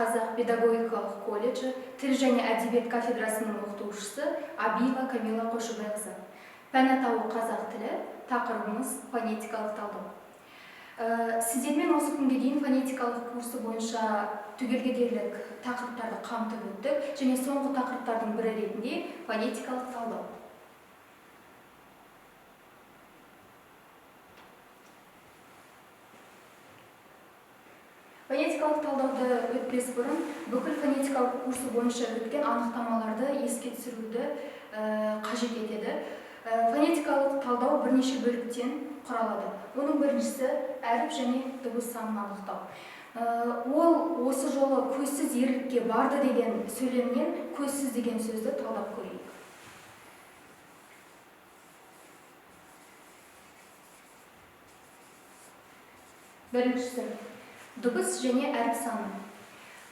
Қазақ педагогикалық колледжі тіл және әдебиет кафедрасының оқытушысы Абиева Камила Қойшыбайқызы. Пән атауы қазақ тілі, тақырыбымыз фонетикалық талдау. Сіздермен осы күнге дейін фонетикалық курсы бойынша түгелге дерлік тақырыптарды қамтып өттік және соңғы тақырыптардың бірі ретінде фонетикалық талдау. Фонетикалық талдауды өтпес бұрын бүкіл фонетикалық курсы бойынша өткен анықтамаларды еске түсіруді қажет етеді. Фонетикалық талдау бірнеше бөліктен құралады. Оның біріншісі әріп және дыбыс санын анықтау. Ол осы жолы көзсіз ерлікке барды деген сөйлемнен көзсіз деген сөзді талдап көрейік. Біріншісі дыбыс және әріп саны.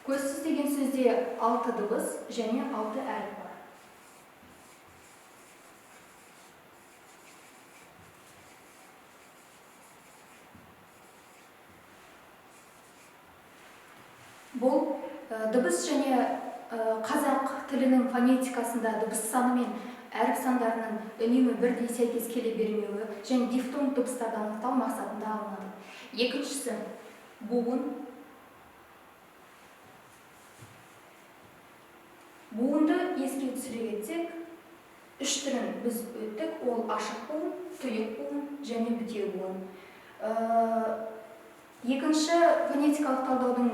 Көзсіз деген сөзде 6 дыбыс және 6 әріп бар. Бұл дыбыс және қазақ тілінің фонетикасында дыбыс саны мен әріп сандарының үнемі бірдей сәйкес келе бермеуі және дифтонг дыбыстарды анықтау мақсатында алынады. Екіншісі буын. Буынды еске түсіре кетсек, үш түрін біз өттік. Ол ашық буын, тұйық буын және бітеу буын. Екінші фонетикалық талдаудың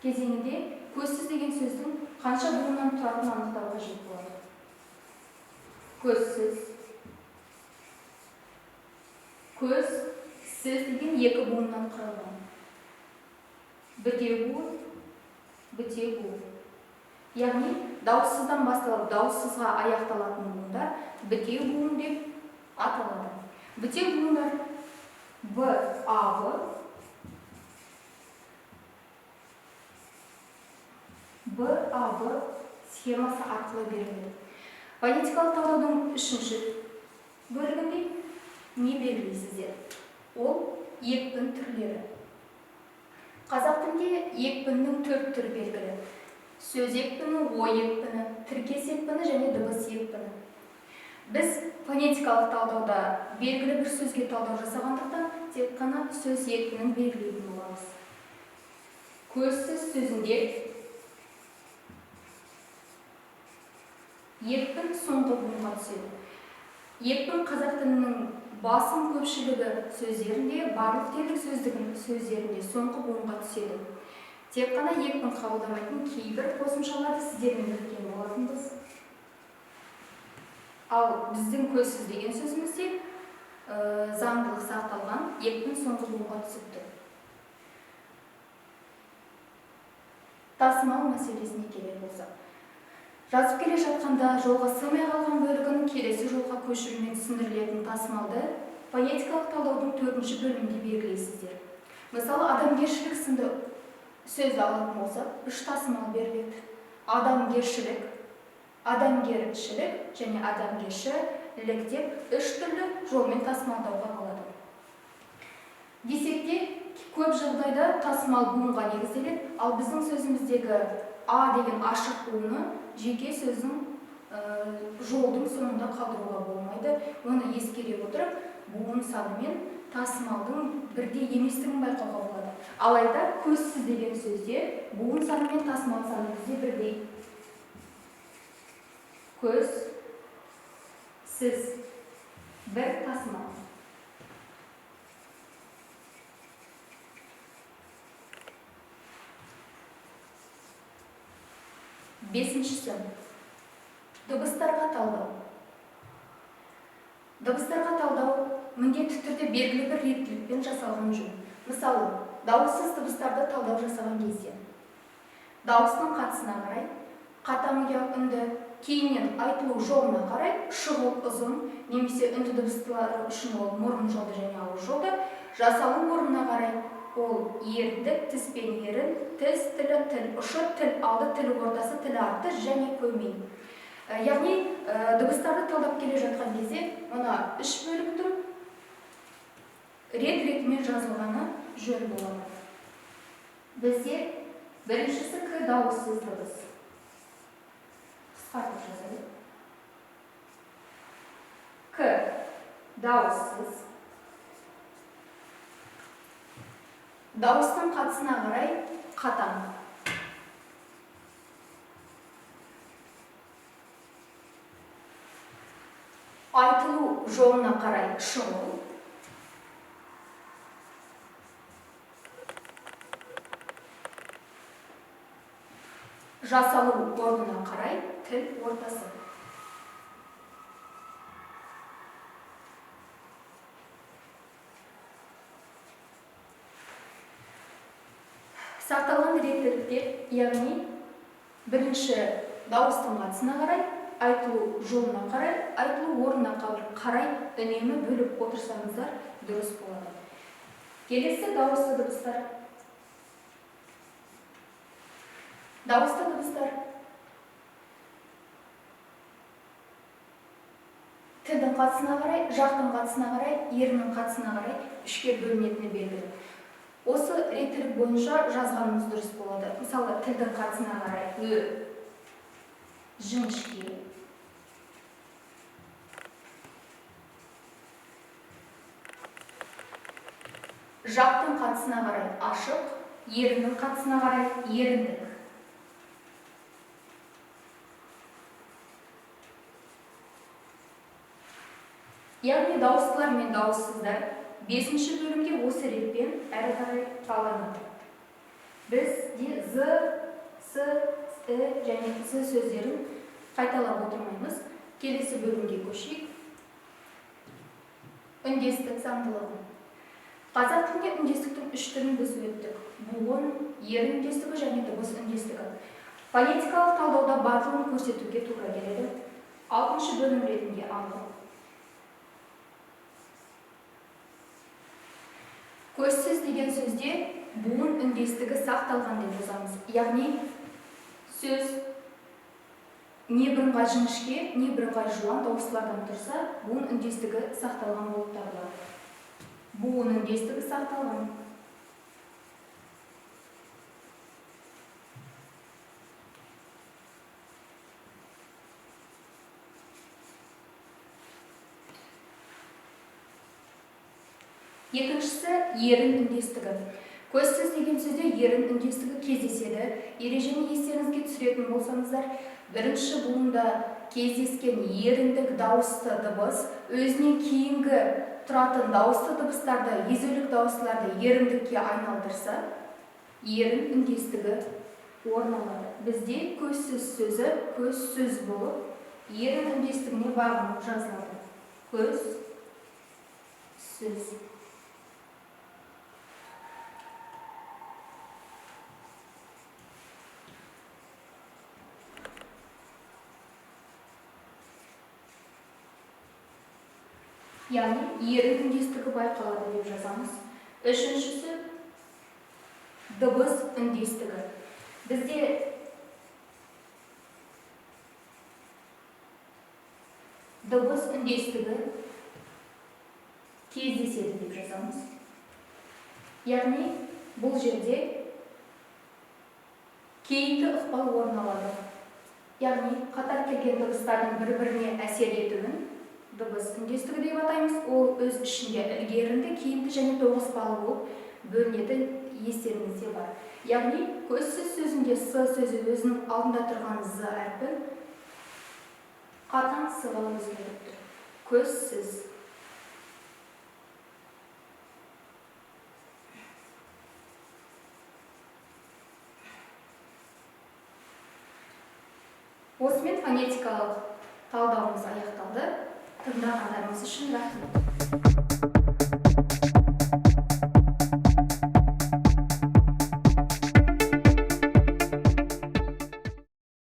кезеңінде көзсіз деген сөздің қанша буыннан тұратынын анықтау қажет болады. Көзсіз, көз, сіз деген екі буыннан құралған. Бітеу буын, бітеу буын. Яғни дауыссыздан басталып дауыссызға аяқталатын буындар бітеу буын деп аталады. Бітеу буындар Б, А, В, Б, А, В схемасы арқылы беріледі. Фонетикалық талдаудың үшінші бөлігінде не белгілейсіздер? Ол екпін түрлері. Қазақ тілінде екпіннің 4 түрі белгілі. Сөз екпіні, ой екпіні, тіркес екпіні және дыбыс екпіні. Біз фонетикалық талдауда белгілі бір сөзге талдау жасағандықтан тек қана сөз екпінін белгілейтін боламыз. Көзсіз сөзінде екпін соңғы буынға түседі. Екпін қазақ тілінің басым көпшілігі сөздерінде, барлық дерлік сөздерінде соңғы буынға түседі. Тек қана екпін қабылдамайтын кейбір қосымшаларды сіздермен өткен болатынбыз. Ал біздің көзсіз деген сөзімізде заңдылық сақталған, екпін соңғы буынға түсіп тұр. Тасымал мәселесіне келер болсақ, жазып келе жатқанда жолға сыймай қалған бөлігін келесі жолға көшірумен түсіндірілетін тасымалды фонетикалық талдаудың 4-ші бөлімінде белгілейсіздер. Мысалы, адамгершілік сынды сөзді алатын болсақ, 3 тасымал беріледі. Адамгершілік, адамгершілік және адамгершілік деп 3 түрлі жолмен тасымалдауға болады. Десек те, көп жағдайда тасымал буынға негізделеді, ал біздің сөзіміздегі А деген ашық буыны жеке сөздің жолдың соңында қалдыруға болмайды. Оны ескере отырып, буын саны мен тасымалдың бірдей еместігін байқауға болады. Алайда көзсіз деген сөзде буын саны мен тасымал саны бізде бірдей. Көз, сіз, бір тасымал. Бесіншісі дыбыстарға талдау. Дыбыстарға талдау міндетті түрде белгілі бір реттілікпен жасалған жөн. Мысалы, дауыссыз дыбыстарды талдау жасаған кезде дауыстың қатысына қарай, қатаң үнді, кейіннен айтылу жолына қарай шұғыл ұзын немесе үнді дыбыстылары үшін ол мұрын жолды және ауыз жолды, жасалу орнына қарай ол еріндік, тіс пен ерін, тіс тілі, тіл ұшы, тіл алды, тіл ортасы, тіл арты және көмей. Яғни, дыбыстарды талдап келе жатқан кезде мына үш бөліктің рет-ретімен жазылғаны жөн болады. Бізде Біріншісі к дауыссыз дыбыс. Қысқартып жазайық. К дауыссыз. Дауыстың қатысына қарай қатаң. Айтылу жолына қарай шұғыл. Жасалу орнына қарай тіл ортасы. Сақталған реттіліктер, яғни бірінші дауыстың қатысына қарай, айтылу жолына қарай, айтылу орнына қарай үнемі бөліп отырсаңыздар дұрыс болады. Келесі дауысты дыбыстар. Дауысты дыбыстар тілдің қатысына қарай, жақтың қатысына қарай, еріннің қатысына қарай үшке бөлінетіні белгілі. Осы реттілік бойынша жазғанымыз дұрыс болады. Мысалы, тілдің қатысына қарай ө жіңішке, жақтың қатысына қарай ашық, еріннің қатысына қарай еріндік. Яғни дауыстылар мен дауыссыздар 5-ші бөлімде осы ретпен әрі қарай талданады. Біз де з, с, і және з сөздерін қайталап отырмаймыз. Келесі бөлімге көшейік. Үндестік заңдылығы. Қазақ тілінде үндестіктің үш түрін біз өттік. Буын, ерін үндестігі және дыбыс үндестігі. Фонетикалық талдауда барлығын көрсетуге тура келеді. 6-шы бөлім ретінде алып. Көзсіз деген сөзде буын үндестігі сақталған деп жазамыз. Яғни сөз не бірыңғай жіңішке, не бірыңғай жуан дауыстылардан тұрса, буын үндестігі сақталған болып табылады. Буын үндестігі сақталған. Екіншісі ерін үндестігі. Көзсіз деген сөзде ерін үндестігі кездеседі. Ережені естеріңізге түсіретін болсаңыздар, бірінші буында кездескен еріндік дауысты дыбыс өзінен кейінгі тұратын дауысты дыбыстарды, езулік дауыстыларды еріндікке айналдырса, ерін үндестігі орын алады. Бізде көзсіз сөзі көзсіз болып, ерін үндестігіне бағынып жазылады. Көз, сөз. Яғни ерін үндестігі байқалады деп жазамыз. Үшіншісі дыбыс үндестігі. Бізде дыбыс үндестігі кездеседі деп жазамыз. Яғни бұл жерде кейінгі ықпал орын алады. Яғни қатар келген дыбыстардың бір-біріне әсер етуін дыбыс үндестігі деп атаймыз. Ол өз ішінде ілгерінді, кейінді және тоғыспалы болып бөлінетін естеріңізде бар. Яғни көзсіз сөзінде с сөзі өзінің алдында тұрған з әрпін қатаң с-ға өзгертіп тұр. Көзсіз. Осымен фонетикалық талдауымыз аяқталды. Тыңдағандарыңыз үшін рахмет.